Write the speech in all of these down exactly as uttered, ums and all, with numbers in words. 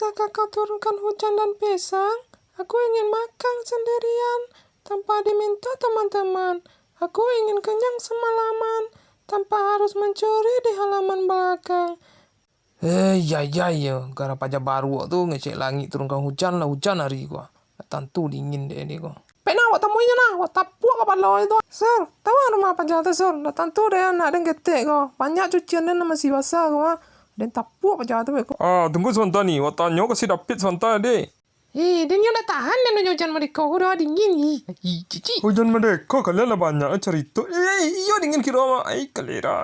Kakak turunkan hujan dan pisang, aku ingin makan sendirian tanpa diminta teman-teman. Aku ingin kenyang semalaman tanpa harus mencuri di halaman belakang. Eh, ya, ya, ya. Gara paja baruak tu ngecek langik turunkan hujan lah, hujan hari ko. Lah tantu dingin dek ni ko. Pek nah, awak tamuinyo nah, awak tapuak kapalo tu. Sur, tahu rumah paja tu, Sur? Lah tantu dek anak den ketek ko. Banyak cucian den nan masih basah ko, ah. Den tapuak paja tu, pek ko. Ah, tunggu sabanta ni, awak tanyo ka si David sabanta, dek. Eh, den nyo dak tahan den hujan madeko ko, dah dingin, ih. Ih, cicik. Hujan madeko, kalian lah banyak carito. Eh, iyo dingin kiro, mak. Ai, kalera.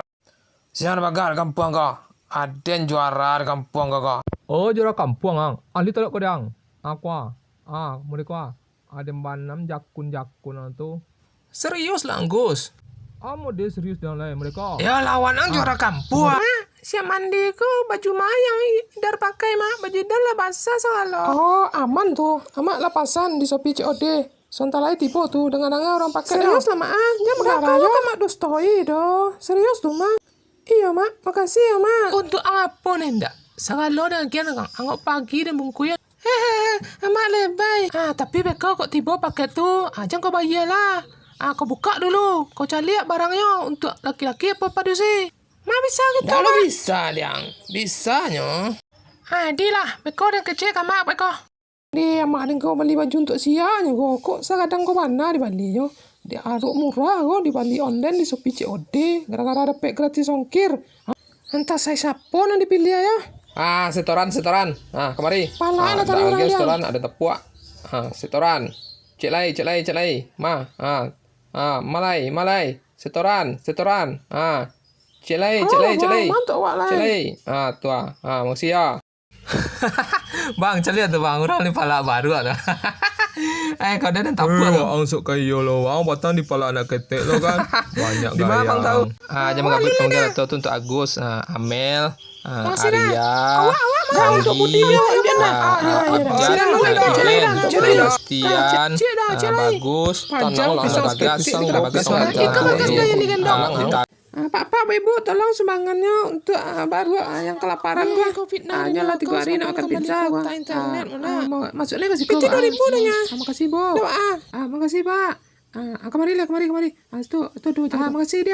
Siang bagar kampuang ko. Aden juara di kampuang ko, ko. Oh, juara kampuang, ang. Ahli talok ko, dang. Aku, ah. Ah, mode ko, ah. Aden banam jakun-jakun ang tu. Serius lah, Anggus? Ah, mode serius dang lai, mode ko. Ya, lawan ang juara kampuang. Mak, siap mandi ko baju ma yang Idar pakai, Mak? Baju Idar lah basah sagalo. Oh, aman tu. Amak lah pasan di Shopee C O D. Sabanta lai tibo tu, danga-danga urang pakai. Serius lah, Mak, ah. Jan bagarah jo. Mak dustoi doh. Serius tu, Mak. Iyo, Mak. Makasih yo, Mak. Untuak ang apo, Nendak? Sagalo nan agiah ang, ang kok pagi den bungkuih. Hehehe, Amak lebai. Ah, tapi beko kok tibo paket tu, ah, jan kau bayia lah. Ah, kau bukak dulu. Kau caliak barangnyo untuak laki-laki apo padusi. Mak bisa gitu, Mak? Kalau bisa, Liang. Bisanyo. Ah, adilah. Beko den kecek ka Mak beko. Deh, amak den ko bali baju untuak sianyo ko. Kok sagadang ko bana dibalinyo? Dek arok murah ko, dibali online di Shopee C O D, gara-gara dapek gratis ongkir. Antah sai sapo nan dipiliah yo. Ah, setoran, setoran. Ah, kamari. Pala ah, lah tadi urang lagi setoran, ado tapuak. Ah, setoran. Cek lai, cek lai, cek lai. Ma, ah. Ah, malai, malai. Setoran, setoran. Ah. Cek lai, cek lai, cek lai. Mantap awak lai. Cek lai. Ah, tu ah. Ah, makasih ya. Bang, caliak tu, Bang. Urang ni palak baruak tu. Eh, kau dah tapuak tu. Ang sok kayo lo, Bang. Batang di palak anak ketek lo kan. Banyak gaya. Di mana Bang tahu? Ah, jangan bagabut kau mungkin tu untuk Agus, ah, Amel, ah, Arya, Anggi, ah, Abjan, ah, Iben, Sebastian, ah, Bagus, Tonong, Bagas, Bagas, Bagas, Ah, Pak, Pak, Bu, Ibu, tolong sumbangannyo untuk, ah, baruak, ah, yang kelaparan ko. Ah, nyo lah tigo hari nak makan pizza ko. Ah, ma-, masuak lai ka siko. Itu duo ribu nyo. Ah, makasih, Bu. Ah, makasih, Pak. Ah, kamari lah, kamari, kamari. Ah, situ, tu duo. Ah, makasih, Diak.